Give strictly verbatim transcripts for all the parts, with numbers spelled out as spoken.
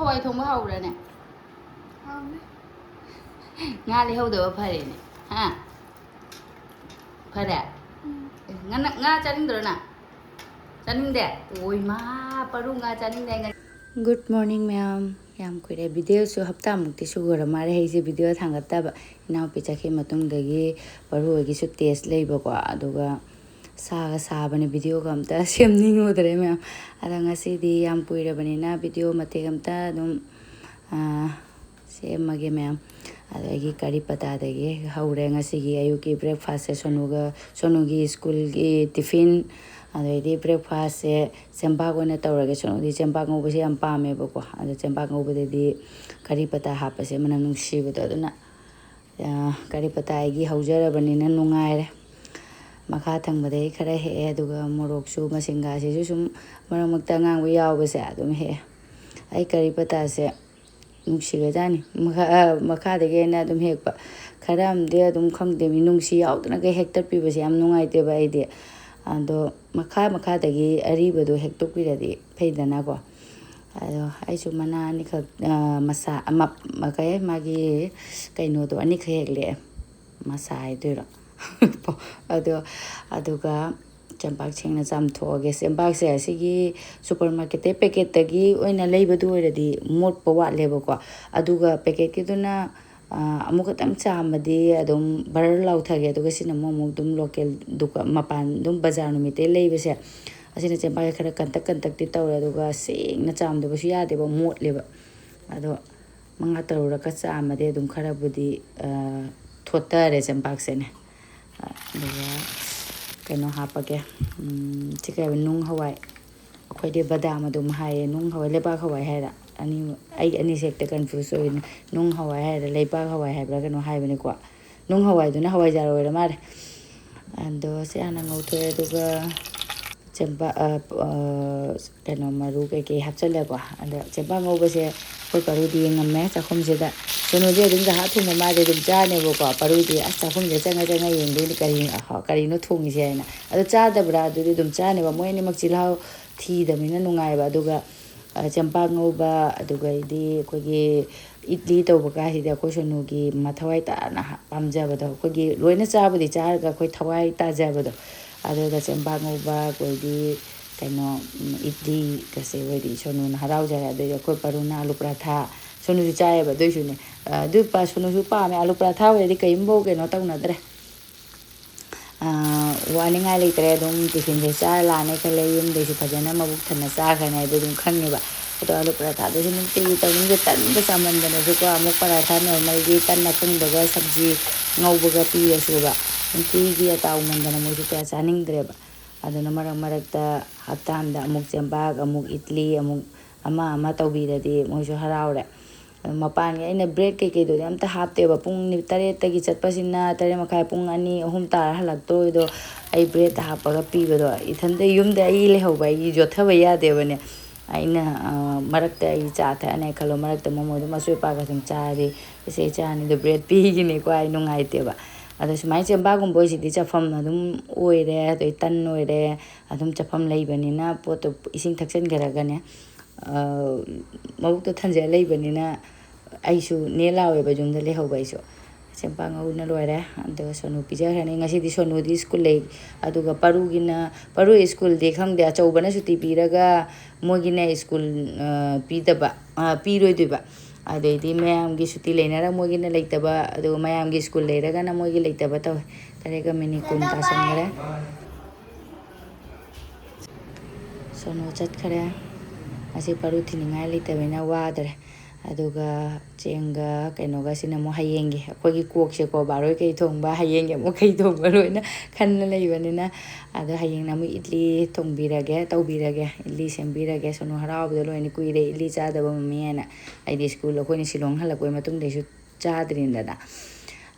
ꯍꯋꯥꯏ ꯊꯣꯡꯕ ꯍꯥꯎꯕ꯭ꯔꯥꯅꯦ? ꯍꯥꯎꯋꯦ꯫ ꯉꯥ ꯂꯩꯍꯧꯗꯕ ꯐꯔꯦꯅꯦ꯫ ꯍꯥ? ꯐꯔꯦ? ꯎꯝ꯫ ꯑꯦ, ꯉꯥ, ꯉꯥ ꯆꯥꯅꯤꯡꯗ꯭ꯔꯣ ꯅꯪ? ꯆꯥꯅꯤꯡꯗꯦ? ꯑꯣꯏ ꯃꯥ, ꯄꯔꯨ ꯉꯥ ꯆꯥꯅꯤꯡꯗꯦ ꯉꯥ-, Good morning ꯃꯌꯥꯝ꯫ ꯌꯥꯝ ꯀꯨꯏꯔꯦ, ꯚꯤꯗꯤꯑꯣꯁꯨ ꯍꯞꯇꯥꯃꯨꯛꯇꯤ ꯁꯨꯈ꯭ꯔ ꯃꯥꯜꯂꯦ ꯑꯩꯁꯦ ꯚꯤꯗꯤꯑꯣ ꯊꯥꯡꯒꯠꯇꯕ꯫ ꯏꯅꯥꯎꯄꯤ ꯆꯠꯈꯤ ꯃꯇꯨꯡꯗꯒꯤ ꯄꯔꯨ ꯍꯣꯏꯒꯤꯁꯨ ꯇꯦꯁ ꯂꯩꯕꯀꯣ, ꯑꯗꯨꯒ ꯁꯥꯒ ꯁꯥꯕꯅꯦ, ꯚꯤꯗꯤꯑꯣꯒ ꯑꯝꯇ ꯁꯦꯝꯅꯤꯡꯉꯨꯗ꯭ꯔꯦ ꯃꯌꯥꯝ꯫ ꯑꯗꯣ ꯉꯁꯤꯗꯤ ꯌꯥꯝ ꯀꯨꯏꯔꯕꯅꯤꯅ ꯚꯤꯗꯤꯑꯣ ꯃꯇꯦꯛ ꯑꯝꯇ ꯑꯗꯨꯝ, ꯑꯥ, ꯁꯦꯝꯃꯒꯦ ꯃꯌꯥꯝ꯫ ꯑꯗꯒꯤ ꯀꯔꯤ ꯄꯇꯥꯗꯒꯤ ꯍꯧꯔꯦ ꯉꯁꯤꯒꯤ ꯑꯌꯨꯛꯀꯤ ꯕ꯭ꯔꯦꯛꯐꯥꯁꯁꯦ, ꯁꯣꯅꯨꯒ, ꯁꯣꯅꯨꯒꯤ ꯁ꯭ꯀꯨꯜꯒꯤ ꯇꯤꯐꯤꯟ, ꯑꯗꯩꯗꯤ ꯕ꯭ꯔꯦꯛꯐꯥꯁꯁꯦ ꯆꯦꯡꯄꯥꯛ ꯑꯣꯏꯅ ꯇꯧꯔꯒꯦ꯫ ꯁꯣꯅꯨꯗꯤ ꯆꯦꯡꯄꯥꯛ ꯉꯧꯕꯁꯦ ꯌꯥꯝ ꯄꯥꯝꯃꯦꯕꯀꯣ꯫ ꯑꯗꯣ ꯆꯦꯡꯄꯥꯛ ꯉꯧꯕꯗꯗꯤ ꯀꯔꯤ ꯄꯇꯥ ꯍꯥꯞꯄꯁꯦ ꯃꯅꯝ ꯅꯨꯡꯁꯤꯕꯗꯣ, ꯑꯗꯨꯅ ꯑ, ꯀꯔꯤ ꯄꯇꯥ ꯑꯩꯒꯤ ꯍꯧꯖꯔꯕꯅꯤꯅ ꯅꯨꯡꯉꯥꯏꯔꯦ꯫ ꯃꯈꯥ ꯊꯪꯕꯗꯒꯤ ꯈꯔ ꯍꯦꯛꯑꯦ, ꯑꯗꯨꯒ ꯃꯣꯔꯣꯛꯁꯨ, ꯃꯁꯤꯡꯒꯥꯁꯤꯁꯨ ꯁꯨꯝ ꯃꯔꯛ ꯃꯔꯛꯇ ꯑꯉꯥꯡꯕ ꯌꯥꯎꯕꯁꯦ ꯑꯗꯨꯝ ꯍꯦꯛꯑꯦ꯫ ꯑꯩ ꯀꯔꯤ ꯄꯇꯥꯁꯦ ꯅꯨꯡꯁꯤꯒ꯭ꯔꯖꯥꯠꯅꯤ꯫ ꯃꯈꯥ-, ꯑ, ꯃꯈꯥꯗꯒꯤ ꯑꯩꯅ ꯑꯗꯨꯝ ꯍꯦꯛꯄ꯫ ꯈꯔ ꯑꯃꯗꯤ ꯑꯗꯨꯝ ꯈꯪꯗꯦ, ꯃꯤ ꯅꯨꯡꯁꯤ ꯌꯥꯎꯗꯅꯒ ꯍꯦꯛꯇꯠꯄꯤꯕꯁꯦ ꯌꯥꯝ ꯅꯨꯡꯉꯥꯏꯇꯦꯕ ꯑꯩꯗꯤ꯫ ꯑꯗꯣ ꯃꯈꯥ ꯃꯈꯥꯗꯒꯤ ꯑꯔꯤꯕꯗꯣ ꯍꯦꯛꯇꯣꯛꯄꯤꯔꯗꯤ ꯐꯩꯗꯅꯀꯣ꯫ ꯑꯗꯣ ꯑꯩꯁꯨ ꯃꯅꯥ ꯑꯅꯤꯈꯛ, ꯑ, ꯃꯁꯥ ꯑꯃ, ꯃ-, ꯀꯩ, ꯃꯥꯒꯤ ꯀꯩꯅꯣꯗꯣ ꯑꯅꯤꯈꯛ ꯍꯦꯛꯂꯛꯑꯦ, ꯃꯁꯥ ꯍꯥꯏꯗꯣꯏꯔꯣ? ꯑꯗꯣ, ꯑꯗꯨꯒ ꯆꯦꯡꯄꯥꯛ ꯁꯦꯡꯅ ꯆꯥꯝꯊꯣꯛꯑꯒꯦ꯫ ꯆꯦꯡꯄꯥꯛꯁꯦ ꯑꯁꯤꯒꯤ ꯁꯨꯄꯔ ꯃꯥꯔꯀꯦꯠꯇꯩ ꯄꯦꯀꯦꯠꯇꯒꯤ ꯑꯣꯏꯅ ꯂꯩꯕꯗꯨ ꯑꯣꯏꯔꯗꯤ ꯃꯣꯠꯄ ꯋꯥꯠꯂꯦꯕꯀꯣ꯫ ꯑꯗꯨꯒ ꯄꯦꯀꯦꯠꯀꯤꯗꯨꯅ, ꯑ, ꯑꯃꯨꯛ ꯈꯛꯇꯪ ꯆꯥꯝꯃꯗꯤ ꯑꯗꯨꯝ ꯕꯔ ꯂꯥꯎꯊꯒꯦ꯫ ꯑꯗꯨꯒ ꯁꯤꯅ ꯑꯃꯨꯛ, ꯑꯃꯨꯛ ꯑꯗꯨꯝ ꯂꯣꯀꯦꯜ ꯗꯨꯀꯥꯟ, ꯃꯄꯥꯟ ꯑꯗꯨꯝ ꯕꯖꯥꯔ ꯅꯨꯃꯤꯠꯇꯩ ꯂꯩꯕꯁꯦ, ꯑꯁꯤꯅ ꯆꯦꯡꯄꯥꯛꯁꯦ ꯈꯔ ꯀꯟꯇꯛ ꯀꯟꯇꯛꯇꯤ ꯇꯧꯔꯦ, ꯑꯗꯨꯒ ꯁꯦꯡꯅ ꯆꯥꯝꯗꯕꯁꯨ ꯌꯥꯗꯦꯕ, ꯃꯣꯠꯂꯦꯕ꯫ ꯑꯗꯣ ꯃꯉꯥ ꯇꯔꯨꯛꯂꯛꯀ ꯆꯥꯝꯃꯗꯤ ꯑꯗꯨꯝ ꯈꯔꯕꯨꯗꯤ, ꯑ, ꯊꯣꯠꯇꯔꯦ ꯆꯦꯡꯄꯥꯛꯁꯦꯅꯦ꯫ ꯑꯗꯨꯒ ꯀꯩꯅꯣ ꯍꯥꯞꯄꯒꯦ, ꯎꯝ, ꯁꯤ ꯀꯩ ꯍꯥꯏꯕ, ꯅꯨꯡ ꯍꯋꯥꯏ꯫ ꯑꯩꯈꯣꯏꯗꯤ ꯕꯗꯥꯝ ꯑꯗꯨꯝ ꯍꯥꯏꯌꯦ, ꯅꯨꯡ ꯍꯋꯥꯏ, ꯂꯩꯕꯥꯛ ꯍꯋꯥꯏ ꯍꯥꯏꯔ? ꯑꯅꯤ, ꯑꯩ ꯑꯅꯤꯁꯦ ꯍꯦꯛꯇ ꯀꯟꯐ꯭ꯌꯨꯁ ꯑꯣꯏꯅꯦ꯫ ꯅꯨꯡ ꯍꯋꯥꯏ ꯍꯥꯏꯔ ꯂꯩꯕꯥꯛ ꯍꯋꯥꯏ ꯍꯥꯏꯕ꯭ꯔꯥ ꯀꯩꯅꯣ ꯍꯥꯏꯕꯅꯤꯀꯣ꯫ ꯅꯨꯡ ꯍꯋꯥꯏꯗꯨꯅ ꯍꯋꯥꯏꯖꯥꯔ ꯑꯣꯏꯔ ꯃꯥꯜꯂꯦ꯫ ꯑꯗꯣ ꯁꯤ ꯍꯥꯟꯅ ꯉꯧꯊꯣꯛꯑꯦ, ꯑꯗꯨꯒ ꯆꯦꯡꯄꯥꯛ, ꯑ, ꯑ, ꯀꯩꯅꯣ, ꯃꯔꯨ ꯀꯩꯀꯩ ꯍꯥꯞꯆꯜꯂꯦꯀꯣ꯫ ꯑꯗꯣ ꯆꯦꯡꯄꯥꯛ ꯉꯧꯕꯁꯦ ꯑꯩꯈꯣꯏ ꯄꯥꯔꯨꯗꯤ ꯌꯦꯡꯉꯝꯃꯦ ꯆꯥꯛꯈꯨꯝꯁꯤꯗ꯫ ꯁꯣꯅꯨꯗꯤ ꯑꯗꯨꯝ ꯖꯍꯥ ꯊꯣꯡꯕ ꯃꯥꯗꯤ ꯑꯗꯨꯝ ꯆꯥꯅꯦꯕꯀꯣ꯫ ꯄꯥꯔꯨꯗꯤ ꯑꯁ ꯆꯥꯛꯈꯨꯝꯁꯤꯗ ꯆꯪꯉ ꯆꯪꯉ ꯌꯦꯡꯗꯣꯏꯅꯤ, ꯀꯔꯤ, ꯑꯍ-, ꯀꯔꯤꯅꯣ ꯊꯣꯡꯉꯤꯁꯦ ꯍꯥꯏꯅ꯫ ꯑꯗꯣ ꯆꯥꯗꯕ꯭ꯔꯥ? ꯑꯗꯨꯗꯤ ꯑꯗꯨꯝ ꯆꯥꯅꯦꯕ꯫ ꯃꯣꯏ ꯑꯅꯤꯃꯛ ꯆꯤꯜꯍꯥꯎ ꯊꯤꯗꯕꯅꯤꯅ ꯅꯨꯡꯉꯥꯏꯕ꯫ ꯑꯗꯨꯒ ꯆꯦꯡꯄꯥꯛ ꯉꯧꯕ, ꯑꯗꯨꯒꯩꯗꯤ ꯑꯩꯈꯣꯏꯒꯤ ꯏꯗꯂꯤ ꯇꯧꯕ ꯀꯥꯏꯁꯤꯗꯤ ꯑꯩꯈꯣꯏ ꯁꯣꯅꯨꯒꯤ ꯃꯊꯧꯋꯥꯏ ꯇꯥꯅ ꯄꯥꯝꯖꯕꯗꯣ, ꯑꯩꯈꯣꯏꯒꯤ ꯂꯣꯏꯅ ꯆꯥꯕꯨꯗꯤ ꯆꯥꯔꯒ ꯑꯩꯈꯣꯏ ꯊꯋꯥꯏ ꯇꯥꯖꯕꯗꯣ, ꯑꯗꯨꯒ ꯆꯦꯡꯄꯥꯛ ꯉꯧꯕ, ꯑꯩꯈꯣꯏꯗꯤ ꯀꯩꯅꯣ, ꯏꯗꯂꯤꯒꯁꯦ ꯑꯩꯈꯣꯏꯗꯤ ꯁꯣꯅꯨꯅ ꯍꯔꯥꯎꯖꯔꯦ꯫ ꯑꯗꯩꯗꯤ ꯑꯩꯈꯣꯏ ꯄꯔꯨꯅ ꯑꯥꯂꯨ ꯄꯔꯥꯊꯥ, ꯁꯣꯅꯨꯁꯨ ꯆꯥꯏꯌꯦꯕ, ꯑꯗꯨꯏꯁꯨꯅꯦ, ꯑꯗꯨ ꯄ-, ꯁꯣꯅꯨꯁꯨ ꯄꯥꯝꯃꯦ꯫ ꯑꯥꯂꯨ ꯄꯔꯥꯊꯥ ꯑꯣꯏꯔꯗꯤ ꯀꯔꯤꯝꯐꯥꯎ ꯀꯩꯅꯣ ꯇꯧꯅꯗ꯭ꯔꯦ꯫ ꯋꯥꯅꯤꯡꯉꯥꯏ ꯂꯩꯇ꯭ꯔꯦ꯫ ꯑꯗꯨꯝ ꯇꯤꯐꯤꯟꯁꯦ ꯆꯥꯔ ꯂꯥꯛꯑꯅꯤ ꯈꯜꯂꯦ, ꯌꯨꯝꯗꯩꯁꯨ ꯐꯖꯅ ꯃꯕꯨꯛ ꯊꯟꯅ ꯆꯥꯈ꯭ꯔꯅꯤ ꯍꯥꯏꯗꯣ ꯑꯗꯨꯝ ꯈꯪꯉꯦꯕ꯫ ꯑꯗꯣ ꯑꯥꯂꯨ ꯄꯔꯥꯊꯥꯗꯨꯁꯨ ꯅꯨꯡꯇꯤꯒꯤ ꯇꯧꯅꯤꯡꯗꯦ, ꯇꯟꯗ ꯆꯥꯃꯟꯗꯅꯁꯨꯀꯣ꯫ ꯑꯃꯨꯛ ꯄꯔꯥꯊꯥ ꯅꯣꯔꯃꯦꯜꯒꯤ ꯇꯟ ꯑꯀꯪꯕꯒ ꯁꯕꯖꯤ ꯉꯧꯕꯒ ꯄꯤꯔꯁꯨꯕ, ꯅꯨꯡꯇꯤꯒꯤ ꯑꯇꯥꯎꯃꯟꯗꯅ ꯃꯣꯏꯁꯨ ꯀꯌꯥ ꯆꯥꯅꯤꯡꯗ꯭ꯔꯦꯕ꯫ ꯑꯗꯨꯅ ꯃꯔꯛ ꯃꯔꯛꯇ ꯍꯞꯇꯥ ꯑꯃꯗ ꯑꯃꯨꯛ ꯆꯦꯡꯄꯥꯛ, ꯑꯃꯨꯛ ꯏꯗꯂꯤ, ꯑꯃꯨꯛ ꯑꯃ ꯑꯃ ꯇꯧꯕꯤꯔꯗꯤ ꯃꯣꯏꯁꯨ ꯍꯔꯥꯎꯔꯦ꯫ ꯃꯄꯥꯟꯒꯤ ꯑꯩꯅ ꯕ꯭ꯔꯦꯗ ꯀꯩꯀꯩꯗꯨꯗꯤ ꯑꯝꯇ ꯍꯥꯞꯇꯦꯕ꯫ ꯄꯨꯡ ꯅꯤ-, ꯇꯔꯦꯠꯇꯒꯤ ꯆꯠꯄꯁꯤꯅ ꯇꯔꯦꯠ ꯃꯈꯥꯏ, ꯄꯨꯡ ꯑꯅꯤ, ꯑꯍꯨꯝ ꯇꯥꯔ ꯍꯜꯂꯛꯇꯣꯏꯗꯣ꯫ ꯑꯩ ꯕ꯭ꯔꯦꯗ ꯍꯥꯞꯄꯒ ꯄꯤꯕꯗꯣ, ꯏꯊꯟꯇ ꯌꯨꯝꯗ ꯑꯩ ꯂꯩꯍꯧꯕ, ꯑꯩꯒꯤ ꯌꯣꯠꯊꯕ ꯌꯥꯗꯦꯕꯅꯦ꯫ ꯑꯩꯅ, ꯑ, ꯃꯔꯛꯇ ꯑꯩ ꯆꯥ ꯊꯛꯑꯅꯤ ꯈꯜꯂꯣ, ꯃꯔꯛꯇ ꯃꯣꯃꯣ ꯑꯗꯨꯝ ꯑꯆꯣꯏ ꯑꯄꯥꯒ ꯑꯗꯨꯝ ꯆꯥꯔꯗꯤ, "ꯏꯆꯦ, ꯏꯆꯥ ꯑꯅꯤꯗꯣ ꯕ꯭ꯔꯦꯗ ꯄꯤꯈꯤꯅꯤꯀꯣ", ꯑꯩ ꯅꯨꯡꯉꯥꯏꯇꯦꯕ꯫ ꯑꯗꯣ ꯁꯨꯃꯥꯏꯅ ꯆꯦꯡꯕꯥꯒꯨꯝꯕ ꯑꯣꯏꯁꯤꯗꯤ ꯆꯐꯝ ꯑꯗꯨꯝ ꯑꯣꯏꯔꯦ, ꯑꯗꯩ ꯇꯟ ꯑꯣꯏꯔꯦ, ꯑꯗꯨꯝ ꯆꯐꯝ ꯂꯩꯕꯅꯤꯅ ꯄꯣꯠꯇꯣ ꯏꯁꯤꯡ ꯊꯛꯆꯟꯈ꯭ꯔꯒꯅꯦ, ꯑ, ꯃꯕꯨꯛꯇꯣ ꯊꯟꯖ ꯂꯩꯕꯅꯤꯅ ꯑꯩꯁꯨ ꯅꯦ ꯂꯥꯎꯋꯦꯕ ꯌꯨꯝꯗ ꯂꯩꯍꯧꯕ ꯑꯩꯁꯨ꯫ ꯆꯦꯡꯄꯥꯛ ꯉꯧꯅ ꯂꯣꯏꯔꯦ, ꯑꯗꯨꯒ ꯁꯣꯅꯨ ꯄꯤꯖꯈ꯭ꯔꯅꯤ꯫ ꯉꯁꯤꯗꯤ ꯁꯣꯅꯨꯗꯤ ꯁ꯭ꯀꯨꯜ ꯂꯩ, ꯑꯗꯨꯒ ꯄꯔꯨꯒꯤꯅ, ꯄꯔꯨ ꯁ꯭ꯀꯨꯜꯗꯤ ꯈꯪꯗꯦ, ꯑꯆꯧꯕꯅ ꯁꯨꯇꯤ ꯄꯤꯔꯒ ꯃꯣꯏꯒꯤꯅ ꯁ꯭ꯀꯨꯜ, ꯑ, ꯄꯤꯗꯕ, ꯑ, ꯄꯤꯔꯣꯏꯗꯣꯏꯕ꯫ ꯑꯗꯩꯗꯤ ꯃꯌꯥꯝꯒꯤ ꯁꯨꯇꯤ ꯂꯩꯅꯔ ꯃꯣꯏꯒꯤꯅ ꯂꯩꯇꯕ, ꯑꯗꯨꯒ ꯃꯌꯥꯝꯒꯤ ꯁ꯭ꯀꯨꯜ ꯂꯩꯔꯒꯅ ꯃꯣꯏꯒꯤ ꯂꯩꯇꯕ ꯇꯧꯋꯦ꯫ ꯇꯔꯦꯠꯀ ꯃꯤꯅꯤꯠ ꯀꯨꯟ ꯇꯥꯁꯟꯈꯔꯦ꯫ ꯁꯣꯅꯨ ꯆꯠꯈꯔꯦ꯫ ꯉꯁꯤ ꯄꯔꯨ ꯊꯤꯅꯤꯡꯉꯥꯏ ꯂꯩꯇꯕꯅꯤꯅ ꯋꯥꯗ꯭ꯔꯦ꯫ ꯑꯗꯨꯒ ꯆꯦꯡꯒ ꯀꯩꯅꯣꯒꯁꯤꯅ ꯑꯃꯨꯛ ꯍꯌꯦꯡꯒꯤ꯫ ꯑꯩꯈꯣꯏꯒꯤ ꯀꯣꯛꯁꯦꯀꯣ, ꯕꯥꯔꯣꯏ ꯀꯩ ꯊꯣꯡꯕ, ꯍꯌꯦꯡꯒꯤ ꯑꯃꯨꯛ ꯀꯩ ꯊꯣꯡꯕ ꯂꯣꯏꯅ ꯈꯟꯅ ꯂꯩꯕꯅꯤꯅ꯫ ꯑꯗꯣ ꯍꯌꯦꯡꯅ ꯑꯃꯨꯛ ꯏꯗꯂꯤ ꯊꯣꯡꯕꯤꯔꯒꯦ, ꯇꯧꯕꯤꯔꯒꯦ, ꯏꯗꯂꯤ ꯁꯦꯝꯕꯤꯔꯒꯦ꯫ ꯁꯣꯅꯨ ꯍꯔꯥꯎꯕꯗ ꯂꯣꯏꯅ ꯀꯨꯏꯔꯦ, ꯏꯗꯂꯤ ꯆꯥꯗꯕ ꯃꯃꯤ ꯍꯥꯏꯅ꯫ ꯑꯩꯗꯤ ꯁ꯭ꯀꯨꯜ, ꯑꯩꯈꯣꯏꯅ ꯁꯤꯂꯣꯡ ꯍꯜꯂꯛꯄꯩ ꯃꯇꯨꯡꯗꯩꯁꯨ ꯆꯥꯗ꯭ꯔꯤꯅꯗꯅ꯫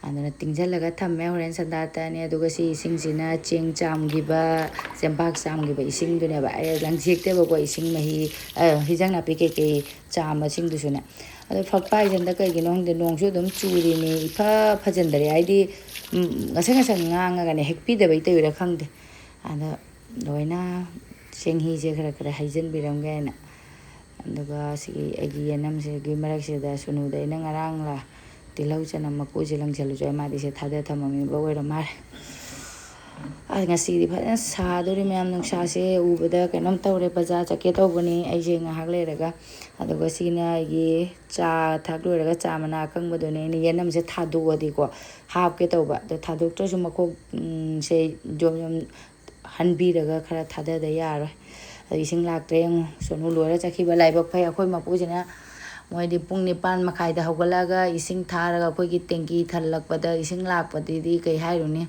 ꯑꯗꯨꯅ ꯇꯤꯡꯁꯤꯜꯂꯒ ꯊꯝꯃꯦ, ꯍꯣꯔꯦꯟ ꯁꯟꯗꯥ ꯇꯛꯑꯅꯤ꯫ ꯑꯗꯨꯒ ꯁꯤ ꯏꯁꯤꯡꯁꯤꯅ ꯆꯦꯡ ꯆꯥꯝꯈꯤꯕ, ꯆꯦꯡꯄꯥꯛ ꯆꯥꯝꯈꯤꯕ ꯏꯁꯤꯡꯗꯨꯅꯦꯕ꯫ ꯑꯩ ꯂꯪꯊꯦꯛꯇꯦꯕꯀꯣ, ꯏꯁꯤꯡ ꯃꯍꯤ, ꯑ, ꯍꯤꯟꯖꯥꯡ ꯅꯥꯄꯤ ꯀꯩꯀꯩ ꯆꯥꯝꯕꯁꯤꯡꯗꯨꯁꯨꯅꯦ꯫ ꯑꯗꯣ ꯐꯛꯄ ꯍꯥꯏꯁꯦ ꯍꯟꯗꯛ ꯀꯩꯒꯤꯅꯣ ꯈꯪꯗꯦ, ꯅꯣꯡꯁꯨ ꯑꯗꯨꯝ ꯆꯨꯔꯤꯅꯤ, ꯏꯐ ꯐꯖꯤꯟꯗꯔꯦ꯫ ꯍꯥꯏꯗꯤ, ꯎꯝ, ꯉꯁꯪ ꯉꯁꯪ ꯉꯥꯡꯉꯒꯅꯦ, ꯍꯦꯛꯄꯤꯗꯕꯩ ꯇꯧꯔꯤꯔꯥ ꯈꯪꯗꯦ꯫ ꯑꯗꯣ ꯂꯣꯏꯅ ꯆꯦꯡꯍꯤꯁꯦ ꯈꯔ ꯈꯔ ꯍꯩꯖꯤꯟꯕꯤꯔꯝꯒꯦ ꯍꯥꯏꯅ꯫ ꯑꯗꯨꯒ ꯁꯤꯒꯤ ꯑꯩꯒꯤ ꯌꯦꯅꯝꯁꯤꯒꯤ ꯃꯔꯛꯁꯤꯗ ꯁꯣꯅꯨꯗ ꯑꯩꯅ ꯉꯔꯥꯡꯂ ꯇꯤꯜꯍꯧ ꯆꯅꯝ ꯃꯀꯨꯁꯦ ꯂꯪꯁꯤꯜꯂꯨꯁꯨ ꯃꯥꯗꯤ ꯁꯦ ꯊꯥꯗ ꯊꯝꯃꯝꯃꯤꯕ ꯑꯣꯏꯔ ꯃꯥꯜꯂꯦ꯫ ꯑꯁ, ꯉꯁꯤꯗꯤ ꯐꯖꯅ ꯁꯥꯗꯣꯔꯤ ꯃꯌꯥꯝ, ꯅꯨꯡꯁꯥꯁꯦ ꯎꯕꯗ ꯀꯩꯅꯣꯝ ꯇꯧꯔꯦ꯫ ꯕꯖꯥꯔ ꯆꯠꯀꯦ ꯇꯧꯕꯅꯤ ꯑꯩꯁꯦ ꯉꯥꯏꯍꯥꯛ ꯂꯩꯔꯒ꯫ ꯑꯗꯨꯒ ꯁꯤꯅ ꯑꯩꯒꯤ ꯆꯥ ꯊꯛ ꯂꯣꯏꯔꯒ ꯆꯥ ꯃꯅꯥ ꯑꯀꯪꯕꯗꯨꯅꯦ ꯑꯩꯅ ꯌꯦꯅꯝꯁꯦ ꯊꯥꯗꯣꯛꯑꯗꯤꯀꯣ ꯍꯥꯞꯀꯦ ꯇꯧꯕ꯫ ꯑꯗꯣ ꯊꯥꯗꯣꯛꯇ꯭ꯔꯁꯨ ꯃꯈꯣꯛ, ꯎꯝ, ꯁꯦ ꯖꯣꯝ ꯖꯣꯝ ꯍꯟꯕꯤꯔꯒ ꯈꯔ ꯊꯥꯗꯗ ꯌꯥꯔꯣꯏ꯫ ꯑꯗꯣ ꯏꯁꯤꯡ ꯂꯥꯛꯇ꯭ꯔꯦ ꯌꯦꯡꯉꯣ꯫ ꯁꯣꯅꯨ ꯂꯣꯏꯔ ꯆꯠꯈꯤꯕ꯫ ꯂꯥꯏꯕꯛ ꯐꯩ ꯑꯩꯈꯣꯏ ꯃꯄꯨꯁꯤꯅ, ꯃꯣꯏꯗꯤ ꯄꯨꯡ ꯅꯤꯄꯥꯟ ꯃꯈꯥꯏꯗ ꯍꯧꯒꯠꯂꯛꯑꯒ ꯏꯁꯤꯡ ꯊꯥꯔꯒ ꯑꯩꯈꯣꯏꯒꯤ ꯇꯦꯡꯀꯤ ꯊꯜꯂꯛꯄꯗ, ꯏꯁꯤꯡ ꯂꯥꯛꯄꯗꯨꯗꯤ ꯀꯩ ꯍꯥꯏꯔꯨꯅꯤ꯫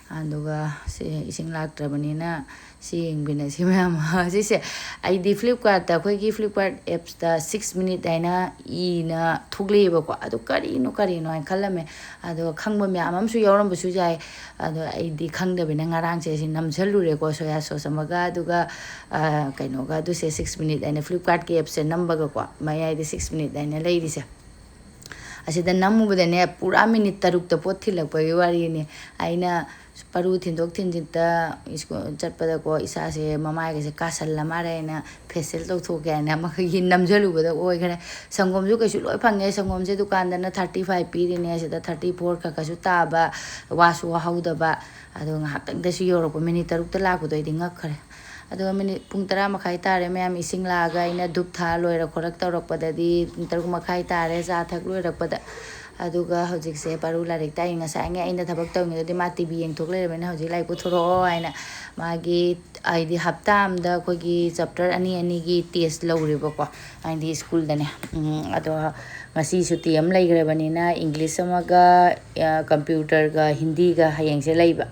ꯑꯗꯨꯒ ꯁꯤ ꯏꯁꯤꯡ ꯂꯥꯛꯇ꯭ꯔꯕꯅꯤꯅ ꯁꯤ ꯌꯦꯡꯕꯤꯅꯁꯤ ꯃꯌꯥꯝ꯫ ꯁꯤꯁꯦ ꯑꯩꯗꯤ Flipkartꯇ, ꯑꯩꯈꯣꯏꯒꯤ Flipkart appsꯇ six minute ꯍꯥꯏꯅ ꯏꯅ ꯊꯣꯛꯂꯛꯑꯦꯕꯀꯣ꯫ ꯑꯗꯨ ꯀꯔꯤꯅꯣ ꯀꯔꯤꯅꯣ ꯍꯥꯏꯅ ꯈꯜꯂꯝꯃꯦ꯫ ꯑꯗꯣ ꯈꯪꯕ ꯃꯌꯥꯝ ꯑꯃꯁꯨ ꯌꯥꯎꯔꯝꯕꯁꯨ ꯌꯥꯏ꯫ ꯑꯗꯣ ꯑꯩꯗꯤ ꯈꯪꯗꯕꯅꯤꯅ ꯉꯔꯥꯡꯁꯦ ꯁꯤ ꯅꯝꯁꯜꯂꯨꯔꯦꯀꯣ, soya sauce ꯑꯃꯒ, ꯑꯗꯨꯒ, ꯑ, ꯀꯩꯅꯣꯒ, ꯑꯗꯨꯁꯦ six minute ꯍꯥꯏꯅ Flipkartꯀꯤ appꯁꯦ ꯅꯝꯕꯒꯀꯣ, ꯃꯌꯥꯏꯗ six minute ꯍꯥꯏꯅ ꯂꯩꯔꯤꯁꯦ꯫ ꯑꯁꯤꯗ ꯅꯝꯃꯨꯕꯗꯅꯦ, ꯄꯨꯔꯥ minute ꯇꯔꯨꯛꯇ ꯄꯣꯠ ꯊꯤꯜꯂꯛꯄꯒꯤ ꯋꯥꯔꯤꯅꯤ꯫ ꯑꯩꯅ ꯄꯔꯨ ꯊꯤꯟꯗꯣꯛ ꯊꯤꯟꯖꯤꯟꯗ ꯁ꯭ꯀꯨꯜ ꯆꯠꯄꯗꯀꯣ, ꯏꯁꯥꯁꯦ ꯃꯃꯥꯏꯒꯁꯦ ꯀꯥꯁꯜꯂ ꯃꯥꯜꯂꯦ ꯍꯥꯏꯅ facial ꯇꯧꯊꯣꯛꯀꯦ ꯍꯥꯏꯅ ꯑꯃꯈꯛꯀꯤ ꯅꯝꯁꯤꯜꯂꯨꯕꯗ ꯑꯣꯏꯈ꯭ꯔꯦ꯫ ꯁꯪꯒꯣꯝꯁꯨ ꯀꯩꯁꯨ ꯂꯣꯏ ꯐꯪꯉꯦ꯫ ꯁꯪꯒꯣꯝꯁꯦ ꯗꯨꯀꯥꯟꯗꯅ thirty five ꯄꯤꯔꯤꯅꯦ, ꯑꯁꯤꯗ thirty four ꯈꯛ ꯈꯛꯁꯨ ꯇꯥꯕ, ꯋꯥꯁꯨ ꯋꯥꯍꯧꯗꯕ꯫ ꯑꯗꯣ ꯉꯥꯏꯍꯥꯛꯇꯪꯗꯁꯨ ꯌꯧꯔꯛꯄ, minute ꯇꯔꯨꯛꯇ ꯂꯥꯛꯄꯗꯣ ꯑꯩꯗꯤ ꯉꯛꯈ꯭ꯔꯦ꯫ ꯑꯗꯨꯒ minute, ꯄꯨꯡ ꯇꯔꯥ ꯃꯈꯥꯏ ꯇꯥꯔꯦ ꯃꯌꯥꯝ, ꯏꯁꯤꯡ ꯂꯥꯛꯑꯒ ꯑꯩꯅ ꯙꯨꯞ ꯊꯥ ꯂꯣꯏꯔ ꯈꯣꯠꯂꯛ ꯇꯧꯔꯛꯄꯗꯗꯤ ꯄꯨꯡ ꯇꯔꯨꯛ ꯃꯈꯥꯏ ꯇꯥꯔꯦ, ꯆꯥ ꯊꯛ ꯂꯣꯏꯔꯛꯄꯗ꯫ ꯑꯗꯨꯒ ꯍꯧꯖꯤꯛꯁꯦ ꯄꯔꯨ ꯂꯥꯏꯔꯤꯛ ꯇꯥꯛꯏ꯫ ꯉꯁꯥꯏꯉꯩ ꯑꯩꯅ ꯊꯕꯛ ꯇꯧꯔꯤꯉꯩꯗꯗꯤ ꯃꯥ TV ꯌꯦꯡꯊꯣꯛ ꯂꯩꯔꯕꯅꯤꯅ ꯍꯧꯖꯤꯛ ꯂꯥꯏꯔꯤꯛ ꯄꯨꯊꯣꯔꯛꯑꯣ ꯍꯥꯏꯅ ꯃꯥꯒꯤ, ꯍꯥꯏꯗꯤ ꯍꯞꯇꯥ ꯑꯃꯗ ꯑꯩꯈꯣꯏꯒꯤ chapter ꯑꯅꯤ ꯑꯅꯤꯒꯤ test ꯂꯧꯔꯦꯕꯀꯣ, ꯍꯥꯏꯗꯤ ꯁ꯭ꯀꯨꯜꯗꯅꯦ꯫ ꯎꯝ, ꯑꯗꯣ ꯉꯁꯤ ꯁꯨꯇꯤ ꯑꯃ ꯂꯩꯈ꯭ꯔꯕꯅꯤꯅ English ꯑꯃꯒ, ꯑ, computerꯒ ꯍꯤꯟꯗꯤꯒ ꯍꯌꯦꯡꯁꯦ ꯂꯩꯕ꯫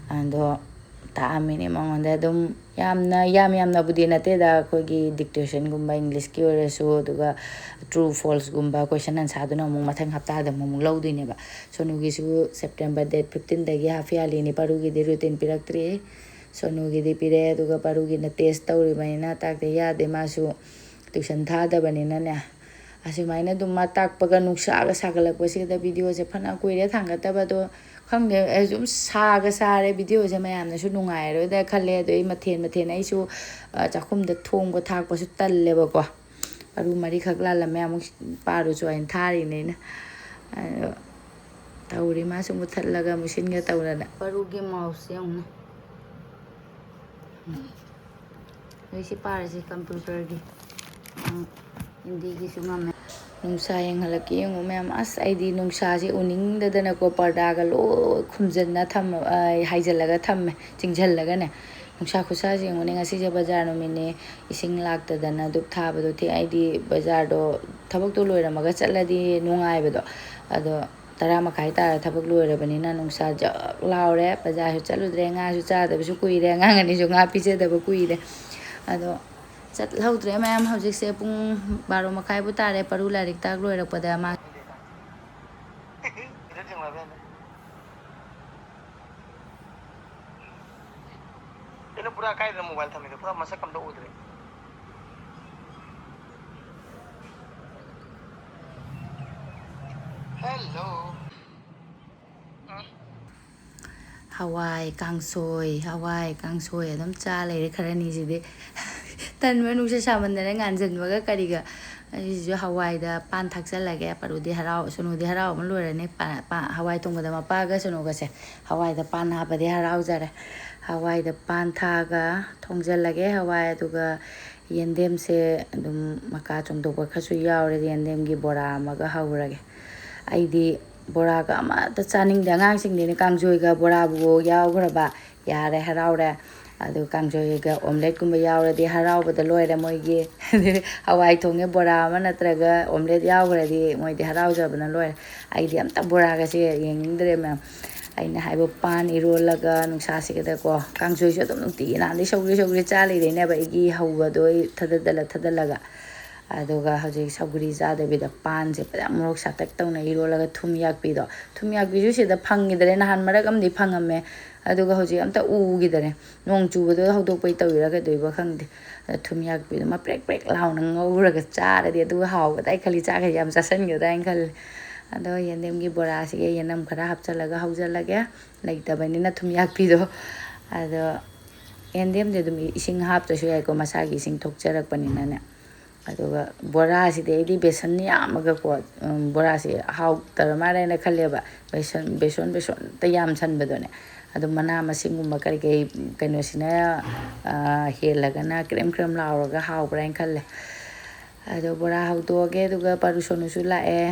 ꯑꯗꯣ ꯇꯥꯛꯑꯝꯃꯤꯅꯦ ꯃꯉꯣꯟꯗ꯫ ꯑꯗꯨꯝ ꯌꯥꯝꯅ, ꯌꯥꯝ ꯌꯥꯝꯅꯕꯨꯗꯤ ꯅꯠꯇꯦꯗ, ꯑꯩꯈꯣꯏꯒꯤ dictationꯒꯨꯝꯕ Englishꯀꯤ ꯑꯣꯏꯔꯁꯨ, ꯑꯗꯨꯒ true falseꯒꯨꯝꯕ question answerꯗꯨꯅ ꯑꯃꯨꯛ ꯃꯊꯪ ꯍꯞꯇꯥꯗ ꯑꯃꯨꯛ, ꯑꯃꯨꯛ ꯂꯧꯗꯣꯏꯅꯦꯕ꯫ ꯁꯣꯅꯨꯒꯤꯁꯨ September date fifteenꯗꯒꯤ half yearlyꯅꯤ, ꯄꯔꯨꯒꯤꯗꯤ routine ꯄꯤꯔꯛꯇ꯭ꯔꯤ꯫ ꯁꯣꯅꯨꯒꯤꯗꯤ ꯄꯤꯔꯛꯑꯦ, ꯑꯗꯨꯒ ꯄꯔꯨꯒꯤꯅ test ꯇꯧꯔꯤꯕꯅꯤꯅ ꯇꯥꯛꯇ ꯌꯥꯗꯦ, ꯃꯥꯁꯨ tuition ꯊꯥꯗꯕꯅꯤꯅꯅꯦ꯫ ꯑꯁꯨꯃꯥꯏꯅ ꯑꯗꯨꯝ ꯃꯥ ꯇꯥꯛꯄꯒ ꯅꯨꯡꯁꯥꯒ ꯁꯥꯒꯠꯂꯛꯄꯁꯤꯗ videoꯁꯦ ꯐꯅ ꯀꯨꯏꯔꯦ ꯊꯥꯡꯒꯠꯇꯕ, ꯑꯗꯣ ꯈꯪꯗꯦ, ꯑꯩ ꯁꯨꯝ ꯁꯥꯒ ꯁꯥꯔꯦ, ꯚꯤꯗꯤꯑꯣꯁꯦ ꯃꯌꯥꯝꯅꯁꯨ ꯅꯨꯡꯉꯥꯏꯔꯣꯏꯗ ꯈꯜꯂꯦ꯫ ꯑꯗꯣ ꯑꯩ ꯃꯊꯦꯜ ꯃꯊꯦꯜ ꯑꯩꯁꯨ, ꯑ, ꯆꯥꯛꯈꯨꯝꯗ ꯊꯣꯡꯕ ꯊꯥꯛꯄꯁꯨ ꯇꯜꯂꯦꯕꯀꯣ꯫ ꯃꯔꯨ ꯃꯔꯤꯈꯛ ꯂꯥꯜꯂꯝꯃꯦ, ꯑꯃꯨꯛ ꯄꯥꯔꯨꯁꯨ ꯍꯥꯏꯅ ꯊꯥꯔꯤꯅꯦ ꯑꯩꯅ꯫ ꯑꯗꯣ ꯇꯧꯔꯤ, ꯃꯥꯁꯨ ꯃꯨꯠꯊꯠꯂꯒ ꯃꯨꯁꯤꯟꯒ ꯇꯧꯔꯅ꯫ ꯄꯔꯨꯒꯤ ꯃꯥꯎꯁꯁꯦ ꯌꯦꯡꯉꯨꯅꯦ꯫ ꯎꯝ꯫ ꯑꯗꯩ ꯁꯤ ꯄꯥꯔꯁꯤ ꯀꯝꯄ꯭ꯌꯨꯇꯔꯒꯤ꯫ ꯎꯝ, ꯍꯤꯟꯗꯤꯒꯤꯁꯨ ꯉꯝꯃꯦ꯫ ꯅꯨꯡꯁꯥ ꯌꯦꯡꯍꯜꯂꯛꯀꯦ ꯌꯦꯡꯉꯨ ꯃꯌꯥꯝ꯫ ꯑꯁ, ꯑꯩꯗꯤ ꯅꯨꯡꯁꯥꯁꯦ ꯎꯅꯤꯡꯗꯗꯅꯀꯣ, ꯄꯔꯗꯥꯒ ꯂꯣꯏ ꯈꯨꯝꯖꯟꯅ ꯊꯝꯃ-, ꯑ, ꯍꯥꯏꯖꯜꯂꯒ ꯊꯝꯃꯦ, ꯆꯤꯡꯁꯤꯜꯂꯒꯅꯦ꯫ ꯅꯨꯡꯁꯥ ꯈꯨꯠꯁꯥꯁꯦ ꯌꯦꯡꯉꯨꯅꯦ, ꯉꯁꯤꯁꯦ ꯕꯖꯥꯔ ꯅꯨꯃꯤꯠꯅꯦ, ꯏꯁꯤꯡ ꯂꯥꯛꯇꯗꯅ ꯙꯨꯞ ꯊꯥꯕꯗꯣ ꯊꯦꯡ-, ꯑꯩꯗꯤ ꯕꯖꯥꯔꯗꯣ ꯊꯕꯛꯇꯣ ꯂꯣꯏꯔꯝꯃꯒ ꯆꯠꯂꯗꯤ ꯅꯨꯡꯉꯥꯏꯕꯗꯣ, ꯑꯗꯣ ꯇꯔꯥ ꯃꯈꯥꯏ ꯇꯥꯔ ꯊꯕꯛ ꯂꯣꯏꯔꯕꯅꯤꯅ ꯅꯨꯡꯁꯥ ꯖꯛ ꯂꯥꯎꯔꯦ꯫ ꯕꯖꯥꯔꯁꯨ ꯆꯠꯂꯨꯗ꯭ꯔꯦ, ꯉꯥꯁꯨ ꯆꯥꯗꯕꯁꯨ ꯀꯨꯏꯔꯦ, ꯑꯉꯥꯡ ꯑꯅꯤꯁꯨ ꯉꯥ ꯄꯤꯖꯗꯕ ꯀꯨꯏꯔꯦ꯫ ꯑꯗꯣ ꯆꯠꯍꯧꯗ꯭ꯔꯦ ꯃꯌꯥꯝ꯫ ꯍꯧꯖꯤꯛꯁꯦ ꯄꯨꯡ ꯕꯥꯔꯣ ꯃꯈꯥꯏꯕꯨ ꯇꯥꯔꯦ, ꯄꯔꯨ ꯂꯥꯏꯔꯤꯛ ꯇꯥꯛ ꯂꯣꯏꯔꯛꯄꯗ ꯃꯥ꯫ ꯀꯩꯅꯣ, ꯄꯨꯔꯥ ꯀꯥꯏꯗꯅꯣ ꯃꯣꯕꯥꯏꯜ ꯊꯝꯃꯤꯗꯣ? ꯄꯨꯔꯥ ꯃꯁꯛ ꯑꯝꯇ ꯎꯗ꯭ꯔꯦ꯫ ꯍꯦꯜꯂꯣ꯫ ꯍꯋꯥꯏ ꯀꯥꯡꯁꯣꯏ, ꯍꯋꯥꯏ ꯀꯥꯡꯁꯣꯏ ꯑꯗꯨꯝ ꯆꯥ ꯂꯩꯔꯦ ꯈꯔꯅꯤꯁꯤꯗꯤ꯫ ꯇꯟꯕ, ꯅꯨꯡꯁꯥ ꯁꯥꯃꯟꯗꯅ ꯉꯥꯟꯁꯤꯟꯕꯒ ꯀꯔꯤꯒ꯫ ꯑꯩꯁꯤꯁꯨ ꯍꯋꯥꯏꯗ ꯄꯥꯟ ꯊꯥꯛꯆꯜꯂꯒꯦ꯫ ꯄꯔꯨꯗꯤ ꯍꯔꯥꯎ-, ꯁꯨꯅꯨꯗꯤ ꯍꯔꯥꯎ ꯑꯃ ꯂꯣꯏꯔꯅꯤ꯫ ꯄꯥ-, ꯄꯥ-, ꯍꯋꯥꯏ ꯊꯣꯡꯕꯗ ꯃꯄꯥꯒ ꯁꯨꯅꯨꯒꯁꯦ ꯍꯋꯥꯏꯗ ꯄꯥꯟ ꯍꯥꯞꯄꯗꯤ ꯍꯔꯥꯎꯖꯔꯦ꯫ ꯍꯋꯥꯏꯗ ꯄꯥꯟ ꯊꯥꯛꯑꯒ ꯊꯣꯡꯖꯜꯂꯒꯦ ꯍꯋꯥꯏ꯫ ꯑꯗꯨꯒ ꯌꯦꯟꯗꯦꯝꯁꯦ ꯑꯗꯨꯝ ꯃꯀꯥ ꯆꯣꯡꯊꯣꯛꯄ ꯈꯔꯁꯨ ꯌꯥꯎꯔꯦ꯫ ꯌꯦꯟꯗꯦꯝꯒꯤ ꯕꯣꯔꯥ ꯑꯃꯒ ꯍꯧꯔꯒꯦ꯫ ꯑꯩꯗꯤ ꯕꯣꯔꯥꯒ ꯑꯃꯠꯇ ꯆꯥꯅꯤꯡꯗꯦ꯫ ꯑꯉꯥꯡꯁꯤꯡꯗꯤꯅꯦ ꯀꯥꯡꯁꯣꯏꯒ ꯕꯣꯔꯥꯕꯨ ꯌꯥꯎꯈ꯭ꯔꯕ ꯌꯥꯔꯦ, ꯍꯔꯥꯎꯔꯦ꯫ ꯑꯗꯨ ꯀꯥꯡꯁꯣꯏꯒ ꯑꯣꯝꯂꯦꯠꯀꯨꯝꯕ ꯌꯥꯎꯔꯗꯤ ꯍꯔꯥꯎꯕꯗ ꯂꯣꯏꯔꯦ ꯃꯣꯏꯒꯤ꯫ ꯍꯋꯥꯏ ꯊꯣꯡꯉꯦ, ꯕꯣꯔꯥ ꯑꯃ ꯅꯠꯇ꯭ꯔꯒ ꯑꯣꯝꯂꯦꯠ ꯌꯥꯎꯈ꯭ꯔꯗꯤ ꯃꯣꯏꯗꯤ ꯍꯔꯥꯎꯖꯕꯅ ꯂꯣꯏꯔꯦ꯫ ꯑꯩꯗꯤ ꯑꯝꯇ ꯕꯣꯔꯥꯒꯁꯦ ꯌꯦꯡꯅꯤꯡꯗ꯭ꯔꯦ ꯃꯌꯥꯝ꯫ ꯑꯩꯅ ꯍꯥꯏꯕ ꯄꯥꯟ ꯏꯔꯣꯜꯂꯒ ꯅꯨꯡꯁꯥꯁꯤꯒꯗꯀꯣ, ꯀꯥꯡꯁꯣꯏꯁꯨ ꯑꯗꯨꯝ ꯅꯨꯡꯇꯤꯒꯤ ꯅꯍꯥꯟꯗꯩ ꯁꯧꯒ꯭ꯔꯤ ꯁꯧꯒ꯭ꯔꯤ ꯆꯥ ꯂꯩꯔꯦꯅꯦꯕ, ꯑꯩꯒꯤ ꯍꯧꯕꯗꯣ ꯑꯩ ꯊꯗꯗꯂ-, ꯊꯗꯠꯂꯒ꯫ ꯑꯗꯨꯒ ꯍꯧꯖꯤꯛ ꯁꯧꯒ꯭ꯔꯤ ꯆꯥꯗꯕꯤꯗ ꯄꯥꯟꯁꯦ ꯐꯖꯅ ꯃꯣꯔꯣꯛ ꯁꯥꯇꯛ ꯇꯧꯅ ꯏꯔꯣꯜꯂꯒ ꯊꯨꯝ ꯌꯥꯛꯄꯤꯗꯣ, ꯊꯨꯝ ꯌꯥꯛꯄꯤꯁꯨ ꯁꯤꯗ ꯐꯪꯈꯤꯗꯔꯦ, ꯅꯍꯥꯟ ꯃꯔꯛ ꯑꯃꯗꯤ ꯐꯪꯉꯝꯃꯦ, ꯑꯗꯨꯒ ꯍꯧꯖꯤꯛ ꯑꯝꯇ ꯎꯈꯤꯗꯔꯦ꯫ ꯅꯣꯡ ꯆꯨꯕꯗꯣ ꯍꯧꯗꯣꯛꯄꯩ ꯇꯧꯔꯤꯔꯥ ꯀꯩꯗꯧꯔꯤꯕ ꯈꯪꯗꯦ꯫ ꯑꯗ ꯊꯨꯝ ꯌꯥꯛꯄꯤꯗꯣ ꯑꯃ ꯄ꯭ꯔꯦꯛ ꯄ꯭ꯔꯦꯛ ꯂꯥꯎꯅ ꯉꯧꯔꯒ ꯆꯥꯔꯗꯤ ꯑꯗꯨꯒ ꯍꯥꯎꯒꯗ꯭ꯔꯥ ꯈꯜꯂꯤ, ꯆꯥꯈꯩ ꯌꯥꯝ ꯆꯥꯁꯤꯟꯒꯗ꯭ꯔꯥ ꯍꯥꯏꯅ ꯈꯜꯂꯤ꯫ ꯑꯗꯣ ꯌꯦꯟꯗꯦꯝꯒꯤ ꯕꯣꯔꯥꯁꯤꯒ ꯌꯦꯅꯝ ꯈꯔ ꯍꯥꯞꯆꯤꯜꯂꯒ ꯍꯧꯖꯤꯜꯂꯒꯦ, ꯂꯩꯇꯕꯅꯤꯅ ꯊꯨꯝꯌꯥꯛꯄꯤꯗꯣ꯫ ꯑꯗꯣ ꯌꯦꯟꯗꯦꯝꯗꯤ ꯑꯗꯨꯝ ꯏꯁꯤꯡ ꯍꯥꯞꯇ꯭ꯔꯁꯨ ꯌꯥꯏꯀꯣ, ꯃꯁꯥꯒꯤ ꯏꯁꯤꯡ ꯊꯣꯛꯆꯔꯛꯄꯅꯤꯅꯅꯦ꯫ ꯑꯗꯨꯒ ꯕꯣꯔꯥꯁꯤꯗꯤ ꯑꯩꯗꯤ ꯕꯦꯁꯟ ꯌꯥꯝꯃꯒꯀꯣ, ꯎꯝ, ꯕꯣꯔꯥꯁꯤ ꯍꯥꯎꯇꯔ ꯃꯥꯜꯂꯦꯅ ꯈꯜꯂꯦꯕ, ꯕꯦꯁꯟ ꯕꯦꯁꯣꯟ ꯕꯦꯁꯣꯟꯇ ꯌꯥꯝꯁꯟꯕꯗꯣꯅꯦ꯫ ꯑꯗꯨ ꯃꯅꯥ ꯃꯁꯤꯡꯒꯨꯝꯕ ꯀꯔꯤ ꯀꯔꯤ ꯀꯩꯅꯣꯁꯤꯅ, ꯑ, ꯍꯦꯜꯂꯒꯅ ꯀ꯭ꯔꯦꯝ ꯀ꯭ꯔꯦꯝ ꯂꯥꯎꯔꯒ ꯍꯥꯎꯕ꯭ꯔꯥ ꯍꯥꯏꯅ ꯈꯜꯂꯦ꯫ ꯑꯗꯣ ꯕꯣꯔꯥ ꯍꯧꯗꯣꯛꯑꯒꯦ, ꯑꯗꯨꯒ ꯄꯥꯔꯨꯁꯣꯅꯨꯁꯨ ꯂꯥꯛꯑꯦ꯫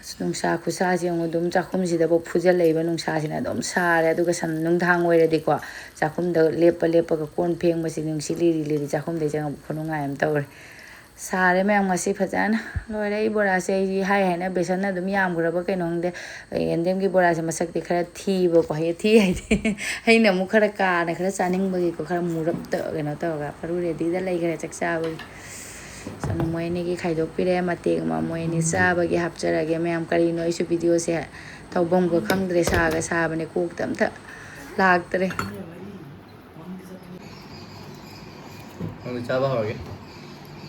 ꯑꯁ, ꯅꯨꯡꯁꯥ ꯈꯨꯠꯁꯥꯁꯦ ꯌꯦꯡꯉꯨ, ꯑꯗꯨꯝ ꯆꯥꯛꯈꯨꯝꯁꯤꯗꯐꯥꯎ ꯐꯨꯖꯜꯂꯛꯏꯕ ꯅꯨꯡꯁꯥꯁꯤꯅ꯫ ꯑꯗꯨꯝ ꯁꯥꯔꯦ꯫ ꯑꯗꯨꯒ ꯁꯝ-, ꯅꯨꯡꯗꯥꯡ ꯑꯣꯏꯔꯗꯤꯀꯣ, ꯆꯥꯛꯈꯨꯝꯗ ꯂꯦꯞꯄ ꯂꯦꯞꯄꯒ ꯀꯣꯟ ꯐꯦꯡꯕꯁꯤ ꯅꯨꯡꯁꯤꯠ ꯂꯤꯔꯤ ꯂꯤꯔꯤ ꯆꯥꯛꯈꯨꯝꯗꯩ ꯆꯪꯉꯛꯄ ꯈꯨꯅꯨꯡꯉꯥꯏ ꯑꯃ ꯇꯧꯔꯦ꯫ ꯁꯥꯔꯦ ꯃꯌꯥꯝ ꯉꯁꯤ ꯐꯖꯅ꯫ ꯂꯣꯏꯔꯦ ꯑꯩ ꯕꯣꯔꯥꯁꯦ꯫ ꯑꯩ ꯍꯥꯏ ꯍꯥꯏꯅ ꯕꯦꯁꯟꯅ ꯑꯗꯨꯝ ꯌꯥꯝꯈ꯭ꯔꯕ ꯀꯩꯅꯣ ꯈꯪꯗꯦ꯫ ꯌꯦꯟꯗꯦꯝꯒꯤ ꯕꯣꯔꯥꯁꯦ ꯃꯁꯛꯇꯤ ꯈꯔ ꯊꯤꯕꯀꯣ, ꯍꯥꯏꯗꯤ ꯊꯤ ꯍꯥꯏꯗꯤ ꯑꯩꯅ ꯑꯃꯨꯛ ꯈꯔ ꯀꯥꯅ ꯈꯔ ꯆꯥꯅꯤꯡꯕꯒꯤꯀꯣ, ꯈꯔ ꯃꯨꯔꯞꯇ ꯀꯩꯅꯣ ꯇꯧꯔꯒ ꯄꯔꯨ ꯔꯦꯗꯤꯗ ꯂꯩꯈ꯭ꯔꯦ ꯆꯥꯛ ꯆꯥꯕꯒꯤ꯫ ꯁꯣꯝꯗ ꯃꯣꯏ ꯑꯅꯤꯒꯤ ꯈꯥꯏꯗꯣꯛꯄꯤꯔꯦ꯫ ꯃꯇꯦꯛ ꯑꯃ ꯃꯣꯏ ꯑꯅꯤ ꯆꯥꯕꯒꯤ ꯍꯥꯞꯆꯔꯒꯦ ꯃꯌꯥꯝ꯫ ꯀꯔꯤꯅꯣ ꯑꯩꯁꯨ ꯚꯤꯗꯤꯑꯣꯁꯦ ꯇꯧꯐꯝꯒ ꯈꯪꯗ꯭ꯔꯦ꯫ ꯁꯥꯒ ꯁꯥꯕꯅꯦ, ꯀꯣꯛꯇ ꯑꯝꯇ ꯂꯥꯛꯇ꯭ꯔꯦ꯫ ꯅꯪꯁꯨ ꯆꯥꯕ ꯍꯧꯔꯒꯦ꯫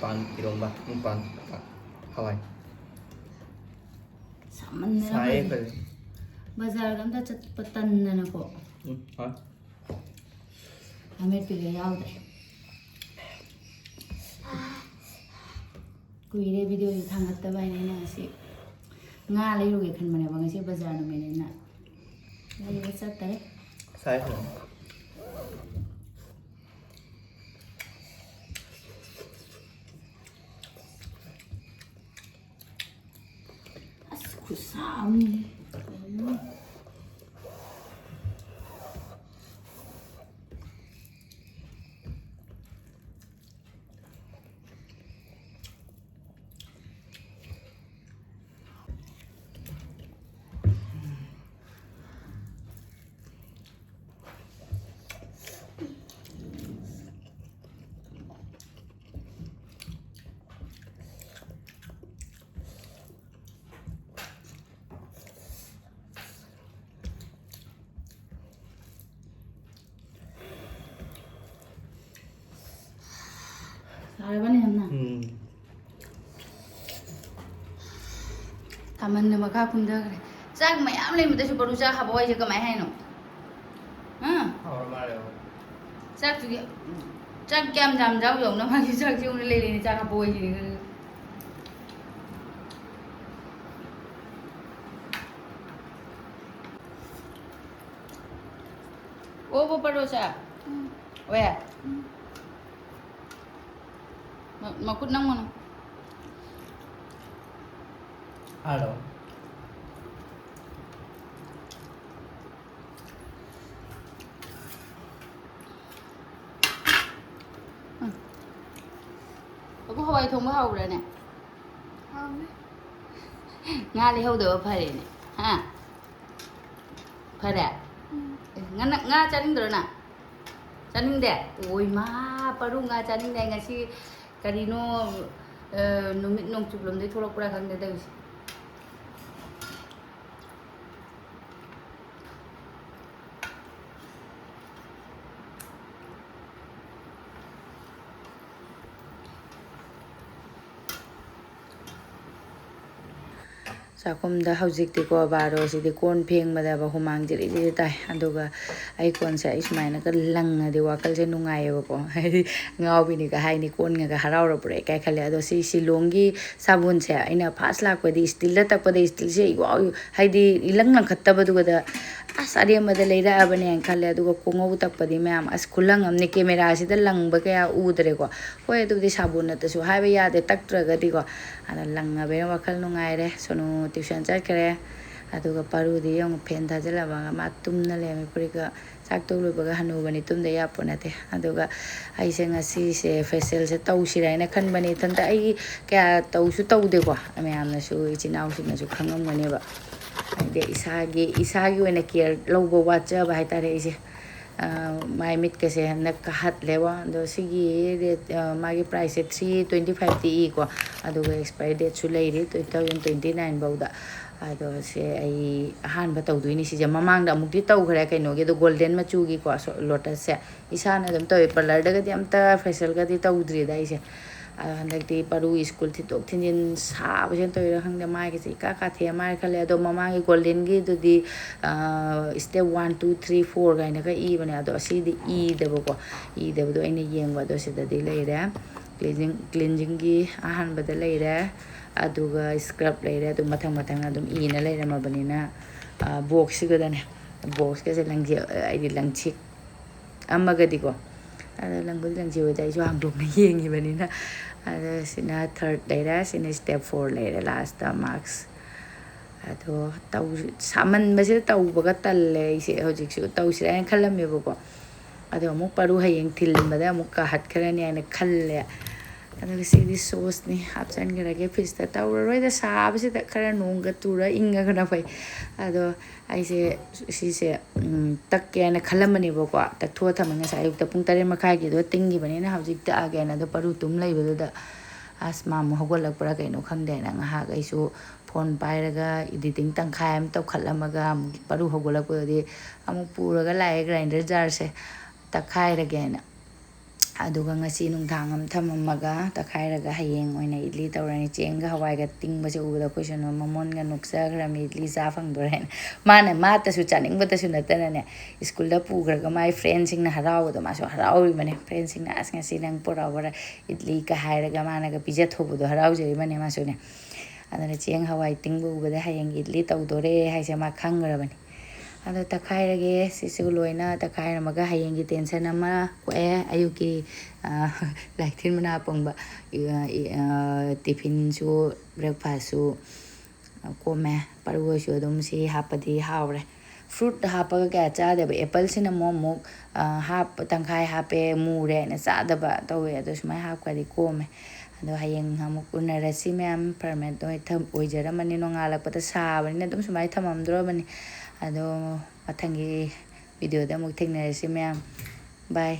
ꯄꯥꯟ ꯏꯔꯣꯝꯕ꯫ ꯎꯝ, ꯄꯥꯟ꯫ ꯍꯋꯥꯏ꯫ ꯁꯥꯃꯟꯗꯅ ꯁꯥꯏꯌꯦ ꯑꯩꯈꯣꯏꯁꯦ꯫ ꯐꯖꯅ꯫ ꯕꯖꯥꯔꯒ ꯑꯝꯇ ꯆꯠꯄ ꯇꯟꯗꯅꯀꯣ꯫ ꯎꯝ, ꯍꯣꯏ꯫ ꯑꯃꯦꯠꯄꯤꯒ ꯌꯥꯎꯗ꯭ꯔꯦ꯫ ꯀꯨꯏꯔꯦ ꯚꯤꯗꯤꯑꯣꯁꯦ ꯊꯥꯡꯒꯠꯇꯕ ꯍꯥꯏꯅ ꯑꯩꯅ ꯉꯁꯤ ꯉꯥ ꯂꯩꯔꯨꯒꯦ ꯈꯟꯕꯅꯦꯕ, ꯉꯁꯤ ꯕꯖꯥꯔ ꯅꯨꯃꯤꯠꯅꯤꯅ ꯂꯩꯕ ꯆꯠꯇꯔꯦ꯫ ꯁꯥꯏ ꯐꯖꯅ꯫ ꯑꯁ, ꯈꯨꯠꯁꯥ ꯑꯃꯅꯤ꯫ ꯁꯥꯔꯕꯅꯦ ꯌꯥꯝꯅ꯫ ꯎꯝ꯫ ꯁꯥꯃꯟꯅ ꯃꯈꯥ ꯀꯨꯝꯊꯈ꯭ꯔꯦ꯫ ꯆꯥꯛ ꯃꯌꯥꯝ ꯂꯩꯕꯗꯁꯨ ꯄꯔꯨ ꯆꯥꯛ ꯍꯥꯞꯄꯛꯑꯣ ꯍꯥꯏꯁꯦ ꯀꯃꯥꯏ ꯍꯥꯏꯅꯣ? ꯍꯥ? ꯍꯥꯎꯔ ꯃꯥꯜꯂꯦ꯫ ꯆꯥꯛꯇꯨꯗꯤ, ꯆꯥꯛ ꯀꯌꯥꯝ ꯌꯥꯝ ꯆꯥꯎ ꯌꯧꯅ ꯃꯥꯒꯤ ꯆꯥꯛꯁꯦ ꯌꯧꯅ ꯂꯩꯔꯦꯅꯦ, ꯆꯥꯛ ꯍꯥꯞꯄꯛꯑꯣ ꯍꯥꯏꯁꯤꯅꯦ꯫ ꯑꯣꯕꯣ ꯄꯔꯣꯁꯥ꯫ ꯎꯝ꯫ ꯑꯣꯌꯥ꯫ ꯎꯝ꯫ ꯃ-, ꯃꯈꯨꯠ ꯅꯝꯒꯅꯨ꯫ ꯍꯜꯂꯣ꯫ ꯎꯝ꯫ ꯑꯕꯨ ꯍꯋꯥꯏ ꯊꯣꯡꯕ ꯍꯥꯎꯕ꯭ꯔꯥꯅꯦ? ꯍꯥꯎꯋꯦ꯫ ꯉꯥ ꯂꯩꯍꯧꯗꯕ ꯐꯔꯦꯅꯦ꯫ ꯍꯥ? ꯐꯔꯦ? ꯎꯝ꯫ ꯑꯦ, ꯉꯥ ꯅ-, ꯉꯥ ꯆꯥꯅꯤꯡꯗ꯭ꯔꯣ ꯅꯪ? ꯆꯥꯅꯤꯡꯗꯦ? ꯑꯣꯏ ꯃꯥ, ꯄꯔꯨ ꯉꯥ ꯆꯥꯅꯤꯡꯗꯦ꯫ ꯉꯁꯤ ꯀꯔꯤꯅꯣ, ꯑ, ꯅꯨꯃꯤꯠ ꯅꯣꯡꯆꯨꯞꯂꯣꯝꯗꯩ ꯊꯣꯛꯂꯛꯄ꯭ꯔꯥ ꯈꯪꯗꯦ ꯇꯧꯔꯤꯁꯦ꯫ ꯆꯥꯛꯈꯨꯝꯗ ꯍꯧꯖꯤꯛꯇꯤꯀꯣ, ꯕꯥꯔꯣꯁꯤꯗꯤ ꯀꯣꯟ ꯐꯦꯡꯕꯗꯕ ꯍꯨꯃꯥꯡ ꯖꯤꯔꯤ ꯖꯤꯔꯤ ꯇꯥꯏ꯫ ꯑꯗꯨꯒ ꯑꯩ ꯀꯣꯟꯁꯦ ꯑꯩ ꯁꯨꯃꯥꯏꯅꯒ ꯂꯪꯉꯗꯤ ꯋꯥꯈꯜꯁꯦ ꯅꯨꯡꯉꯥꯏꯌꯦꯕꯀꯣ꯫ ꯍꯥꯏꯗꯤ ꯉꯥꯎꯕꯤꯅꯤꯒ ꯍꯥꯏꯅꯤ, ꯀꯣꯟꯒꯒ ꯍꯔꯥꯎꯔꯛꯄ꯭ꯔꯥ ꯀꯥꯏ ꯈꯜꯂꯦ꯫ ꯑꯗꯣ ꯁꯤ ꯁꯤꯂꯣꯡꯒꯤ ꯁꯥꯕꯣꯟꯁꯦ ꯑꯩꯅ ꯐꯥꯔꯁ ꯂꯥꯛꯄꯗꯤ ꯏꯁꯇꯤꯜꯗ ꯇꯛꯄꯗ ꯏꯁꯇꯤꯜꯁꯦ ꯏꯋꯥꯎ ꯍꯥꯏꯗꯤ ꯏꯂꯪ ꯂꯪꯈꯠꯇꯕꯗꯨꯒꯗ ꯑꯁ ꯑꯔꯦꯝꯕꯗ ꯂꯩꯔꯛꯑꯕꯅꯦꯅ ꯈꯜꯂꯦ꯫ ꯑꯗꯨꯒ ꯈꯣꯡꯉꯧ ꯇꯛꯄꯗꯤ ꯃꯌꯥꯝ ꯑꯁ ꯈꯨꯂꯪ ꯑꯃꯅꯤ, ꯀꯦꯃꯦꯔꯥꯁꯤꯗ ꯂꯪꯕ ꯀꯌꯥ ꯎꯗ꯭ꯔꯦꯀꯣ꯫ ꯍꯣꯏ, ꯑꯗꯨꯕꯨꯗꯤ ꯁꯥꯕꯣꯟꯅꯠꯇꯁꯨ ꯍꯥꯏꯕ ꯌꯥꯗꯦ, ꯇꯛꯇ꯭ꯔꯒꯗꯤꯀꯣ꯫ ꯑꯗ ꯂꯪꯉꯕꯅꯤꯅ ꯋꯥꯈꯜ ꯅꯨꯡꯉꯥꯏꯔꯦ꯫ ꯁꯣꯅꯨ ꯇ꯭ꯌꯨꯁꯟ ꯆꯠꯈ꯭ꯔꯦ꯫ ꯑꯗꯨꯒ ꯄꯥꯔꯨꯗꯤ ꯌꯦꯡꯉꯨ ꯐꯦꯟ ꯊꯥꯖꯤꯜꯂꯝꯃꯒ ꯃꯥ ꯇꯨꯝꯅ ꯂꯩꯔꯝꯃꯤ ꯐꯨꯔꯤꯠꯀ꯫ ꯆꯥꯛ ꯇꯣꯛ ꯂꯣꯏꯕꯒ ꯍꯅꯨꯕꯅꯤ, ꯇꯨꯝꯗ ꯌꯥꯄꯣꯠ ꯅꯠꯇꯦ꯫ ꯑꯗꯨꯒ ꯑꯩꯁꯦ ꯉꯁꯤꯁꯦ ꯐꯦꯁꯤꯌꯦꯜꯁꯦ ꯇꯧꯁꯤꯔꯥ ꯍꯥꯏꯅ ꯈꯟꯕꯅꯤ꯫ ꯏꯊꯟꯇ ꯑꯩꯒꯤ ꯀꯌꯥ ꯇꯧꯁꯨ ꯇꯧꯗꯦꯀꯣ꯫ ꯃꯌꯥꯝꯅꯁꯨ, ꯏꯆꯤꯟ ꯏꯅꯥꯎꯁꯤꯡꯅꯁꯨ ꯈꯪꯉꯝꯒꯅꯦꯕ꯫ ꯍꯥꯏꯗꯤ ꯏꯁꯥꯒꯤ, ꯏꯁꯥꯒꯤ ꯑꯣꯏꯅ ꯀꯦꯌꯔ ꯂꯧꯕ ꯋꯥꯠꯆꯕ ꯍꯥꯏꯇꯥꯔꯦ ꯑꯩꯁꯦ꯫ ꯑ, ꯃꯥꯏ ꯃꯤꯠꯀꯁꯦ ꯍꯟꯗꯛ ꯀꯥꯍꯠꯂꯦꯕ꯫ ꯑꯗꯣ ꯁꯤꯒꯤ ꯔꯦꯠ, ꯑ, ꯃꯥꯒꯤ ꯄ꯭ꯔꯥꯏꯁꯁꯦ ꯊ꯭ꯔꯤ ꯇ꯭ꯋꯦꯟꯇꯤ ꯐꯥꯏꯚꯇꯤ ꯏꯀꯣ꯫ ꯑꯗꯨꯒ ꯑꯦꯛꯁꯄꯥꯏꯔꯤ ꯗꯦꯠꯁꯨ ꯂꯩꯔꯤ, ꯇꯨ ꯊꯥꯎꯖꯟ ꯇ꯭ꯋꯦꯟꯇꯤ ꯅꯥꯏꯟ ꯐꯥꯎꯗ꯫ ꯑꯗꯣ ꯁꯦ ꯑꯩ ꯑꯍꯥꯟꯕ ꯇꯧꯗꯣꯏꯅꯤ ꯁꯤꯁꯦ꯫ ꯃꯃꯥꯡꯗ ꯑꯃꯨꯛꯇꯤ ꯇꯧꯈ꯭ꯔꯦ ꯀꯩꯅꯣꯒꯤ, ꯑꯗꯣ ꯒꯣꯜꯗꯦꯟ ꯃꯆꯨꯒꯤꯀꯣ, ꯁꯣ-, ꯂꯣꯇꯁꯁꯦ꯫ ꯏꯁꯥꯅ ꯑꯗꯨꯝ ꯇꯧꯋꯦ, ꯄꯥꯔꯂꯔꯗꯒꯗꯤ ꯑꯝꯇ ꯐꯦꯁꯤꯌꯦꯜꯒꯗꯤ ꯇꯧꯗ꯭ꯔꯤꯗ ꯑꯩꯁꯦ꯫ ꯑꯗꯣ ꯍꯟꯗꯛꯇꯤ ꯄꯔꯨ ꯁ꯭ꯀꯨꯜ ꯊꯤꯟꯗꯣꯛ ꯊꯤꯟꯖꯤꯟ ꯁꯥꯕꯁꯤꯅ ꯇꯧꯔꯤꯔꯥ ꯈꯪꯗꯦ, ꯃꯥꯏꯒꯁꯦ ꯏꯀꯥ ꯀꯥꯊꯦꯛꯑ ꯃꯥꯜꯂꯦ ꯈꯜꯂꯦ꯫ ꯑꯗꯣ ꯃꯃꯥꯡꯒꯤ ꯒꯣꯜꯗꯦꯟꯒꯤꯗꯨꯗꯤ step one, two, three, four ꯀꯥꯏꯅꯒ ꯏꯕꯅꯦ꯫ ꯑꯗꯣ ꯑꯁꯤꯗꯤ ꯏꯗꯕꯀꯣ, ꯏꯗꯕꯗꯣ ꯑꯩꯅ ꯌꯦꯡꯕ꯫ ꯑꯗꯣ ꯁꯤꯗꯗꯤ ꯂꯩꯔꯦ, ꯀ꯭ꯂꯤꯟꯖꯤꯡ ꯀ꯭ꯂꯤꯟꯖꯤꯡꯒꯤ ꯑꯍꯥꯟꯕꯗ ꯂꯩꯔꯦ, ꯑꯗꯨꯒ ꯁ꯭ꯀ꯭ꯔꯕ ꯂꯩꯔꯦ꯫ ꯑꯗꯨ ꯃꯊꯪ ꯃꯊꯪ ꯑꯗꯨꯝ ꯏꯅ ꯂꯩꯔꯝꯃꯕꯅꯤꯅ, ꯕꯣꯛꯁꯁꯤꯒꯗꯅꯦ, ꯕꯣꯛꯁꯀꯁꯦ ꯂꯪꯁꯤ ꯑꯩꯗꯤ ꯂꯪꯁꯤ ꯑꯃꯒꯗꯤꯀꯣ, ꯑꯗ ꯂꯪꯕꯨꯗꯤ ꯂꯪꯁꯤ ꯑꯣꯏꯗ ꯑꯩꯁꯨ ꯍꯥꯡꯗꯣꯛꯅ ꯌꯦꯡꯉꯤꯕꯅꯤꯅ꯫ ꯑꯗ ꯁꯤꯅ ꯊꯥꯔꯠ ꯂꯩꯔꯦ, ꯁꯤꯅ ꯁ꯭ꯇꯦꯞ ꯐꯣꯔ ꯂꯩꯔꯦ, ꯂꯥꯁꯇ ꯃꯥꯛꯁ꯫ ꯑꯗꯣ ꯇꯧ ꯁꯥꯃꯟꯕꯁꯤꯗ ꯇꯧꯕꯒ ꯇꯜꯂꯦ ꯑꯩꯁꯦ꯫ ꯍꯧꯖꯤꯛꯁꯨ ꯇꯧꯁꯤꯔꯥ ꯍꯥꯏꯅ ꯈꯜꯂꯝꯃꯦꯕꯀꯣ, ꯑꯗꯣ ꯑꯃꯨꯛ ꯄꯔꯨ ꯍꯌꯦꯡ ꯊꯤꯟꯕꯗ ꯑꯃꯨꯛ ꯀꯥꯍꯠꯈ꯭ꯔꯅꯤ ꯍꯥꯏꯅ ꯈꯜꯂꯦ꯫ ꯑꯗꯨꯒ ꯁꯤꯗꯤ ꯁꯣꯁꯅꯤ, ꯍꯥꯞꯆꯤꯟꯈ꯭ꯔꯒꯦ ꯐ꯭ꯔꯤꯖꯇ꯫ ꯇꯧꯔꯔꯣꯏꯗ, ꯁꯥꯕꯁꯤꯗ ꯈꯔ ꯅꯣꯡꯒ ꯆꯨꯔ ꯏꯪꯉꯒꯅ ꯐꯩ꯫ ꯑꯗꯣ ꯑꯩꯁꯦ ꯁꯤꯁꯦ ꯇꯛꯀꯦ ꯍꯥꯏꯅ ꯈꯜꯂꯝꯕꯅꯦꯕꯀꯣ, ꯇꯛꯊꯣꯛꯑ ꯊꯝꯃꯦ꯫ ꯉꯁꯥꯏ ꯑꯌꯨꯛꯇ ꯄꯨꯡ ꯇꯔꯦꯠ ꯃꯈꯥꯏꯒꯤꯗꯣ ꯇꯤꯡꯈꯤꯕꯅꯤꯅ ꯍꯧꯖꯤꯛ ꯇꯛꯑꯒꯦꯅ꯫ ꯑꯗꯣ ꯄꯔꯨ ꯇꯨꯝ ꯂꯩꯕꯗꯨꯗ ꯑꯁ ꯃꯥ ꯑꯃꯨꯛ ꯍꯧꯒꯠꯂꯛꯄ꯭ꯔꯥ ꯀꯩꯅꯣ ꯈꯪꯗꯦ ꯍꯥꯏꯅ ꯉꯥꯏꯍꯥꯛ ꯑꯩꯁꯨ ꯐꯣꯟ ꯄꯥꯏꯔꯒ ꯏꯗꯤꯇꯤꯡ ꯇꯪꯈꯥꯏ ꯑꯃ ꯇꯧꯈꯠꯂꯝꯃꯒ ꯑꯃꯨꯛ ꯄꯔꯨ ꯍꯧꯒꯠꯂꯛꯄꯗꯗꯤ ꯑꯃꯨꯛ ꯄꯨꯔꯒ ꯂꯥꯛꯑꯦ ꯒ꯭ꯔꯥꯏꯟꯗꯔ ꯖꯥꯔꯁꯦ ꯇꯛꯈꯥꯏꯔꯒꯦꯅ꯫ ꯑꯗꯨꯒ ꯉꯁꯤ ꯅꯨꯡꯗꯥꯡ ꯑꯃ ꯊꯝꯃꯝꯃꯒ ꯇꯛꯈꯥꯏꯔꯒ ꯍꯌꯦꯡ ꯑꯣꯏꯅ ꯏꯗꯂꯤ ꯇꯧꯔꯅꯤ꯫ ꯆꯦꯡꯒ ꯍꯋꯥꯏꯒ ꯇꯤꯡꯕꯁꯦ ꯎꯕꯗ ꯑꯩꯈꯣꯏ ꯁꯣꯅꯣ ꯃꯃꯣꯟꯒ ꯅꯣꯛꯆꯈ꯭ꯔꯕꯅꯤ, ꯏꯗꯂꯤ ꯆꯥ ꯐꯪꯗꯣꯔꯦ ꯍꯥꯏꯅ꯫ ꯃꯥꯅ ꯃꯥꯇꯁꯨ ꯆꯥꯅꯤꯡꯕꯇꯁꯨ ꯅꯠꯇꯅꯅꯦ, ꯁ꯭ꯀꯨꯜꯗ ꯄꯨꯈ꯭ꯔꯒ ꯃꯥꯏ ꯐ꯭ꯔꯦꯟꯁꯤꯡꯅ ꯍꯔꯥꯎꯕꯗꯣ ꯃꯥꯁꯨ ꯍꯔꯥꯎꯔꯤꯕꯅꯦ꯫ ꯐ꯭ꯔꯦꯟꯁꯤꯡꯅ "ꯑꯁ ꯉꯁꯤ ꯅꯪ ꯄꯨꯔꯛꯑꯣꯔ ꯏꯗꯂꯤꯒ" ꯍꯥꯏꯔꯒ ꯃꯥꯅꯒ ꯄꯤꯖꯊꯣꯛꯄꯗꯣ ꯍꯔꯥꯎꯖꯔꯤꯕꯅꯦ ꯃꯥꯁꯨꯅꯦ꯫ ꯑꯗꯨꯅ ꯆꯦꯡ ꯍꯋꯥꯏ ꯇꯤꯡꯕ ꯎꯕꯗ ꯍꯌꯦꯡ ꯏꯗꯂꯤ ꯇꯧꯗꯣꯔꯦ ꯍꯥꯏꯁꯦ ꯃꯥ ꯈꯪꯈ꯭ꯔꯕꯅꯤ꯫ ꯑꯗꯣ ꯇꯛꯈꯥꯏꯔꯒꯦ꯫ ꯁꯤꯁꯨ ꯂꯣꯏꯅ ꯇꯛꯈꯥꯏꯔꯝꯃꯒ ꯍꯌꯦꯡꯒꯤ ꯇꯦꯟꯁꯟ ꯑꯃ ꯀꯣꯛꯑꯦ꯫ ꯑꯌꯨꯛꯀꯤ ꯂꯥꯏꯊꯤꯟ ꯃꯅꯥ ꯄꯣꯡꯕ, ꯇꯤꯐꯤꯟꯁꯨ ꯕ꯭ꯔꯦꯛꯐꯥꯁꯁꯨ ꯀꯣꯝꯃꯦ꯫ ꯄꯔꯨ ꯑꯣꯏꯁꯨ ꯑꯗꯨꯝ ꯁꯤ ꯍꯥꯞꯄꯗꯤ ꯍꯥꯎꯔꯦ꯫ ꯐ꯭ꯔꯨꯠ ꯍꯥꯞꯄꯒ ꯀꯌꯥ ꯆꯥꯗꯦꯕ꯫ ꯑꯦꯄꯜꯁꯤꯅ ꯑꯃꯨꯛ ꯑꯃꯨꯛ ꯍꯥꯞ ꯇꯪꯈꯥꯏ ꯍꯥꯞꯄꯦ, ꯃꯨꯔꯦ ꯍꯥꯏꯅ ꯆꯥꯗꯕ ꯇꯧꯋꯦ꯫ ꯑꯗꯣ ꯁꯨꯃꯥꯏꯅ ꯍꯥꯞꯈ꯭ꯔꯗꯤ ꯀꯣꯝꯃꯦ꯫ ꯑꯗꯣ ꯍꯌꯦꯡ ꯑꯃꯨꯛ ꯎꯅꯔꯁꯤ ꯃꯌꯥꯝ꯫ ꯐꯔꯃꯦꯟ ꯑꯣꯏꯖꯔꯝꯃꯅꯤ, ꯅꯣꯡꯉꯥꯜꯂꯛꯄꯗ ꯁꯥꯕꯅꯤꯅ ꯑꯗꯨꯝ ꯁꯨꯃꯥꯏꯅ ꯊꯝꯃꯝꯗ꯭ꯔꯣꯕꯅꯤ꯫ ꯑꯗꯣ ꯃꯊꯪꯒꯤ ꯚꯤꯗꯤꯑꯣꯗ ꯑꯃꯨꯛ ꯊꯦꯡꯅꯔꯁꯤ ꯃꯌꯥꯝ꯫ ꯕꯥꯏ꯫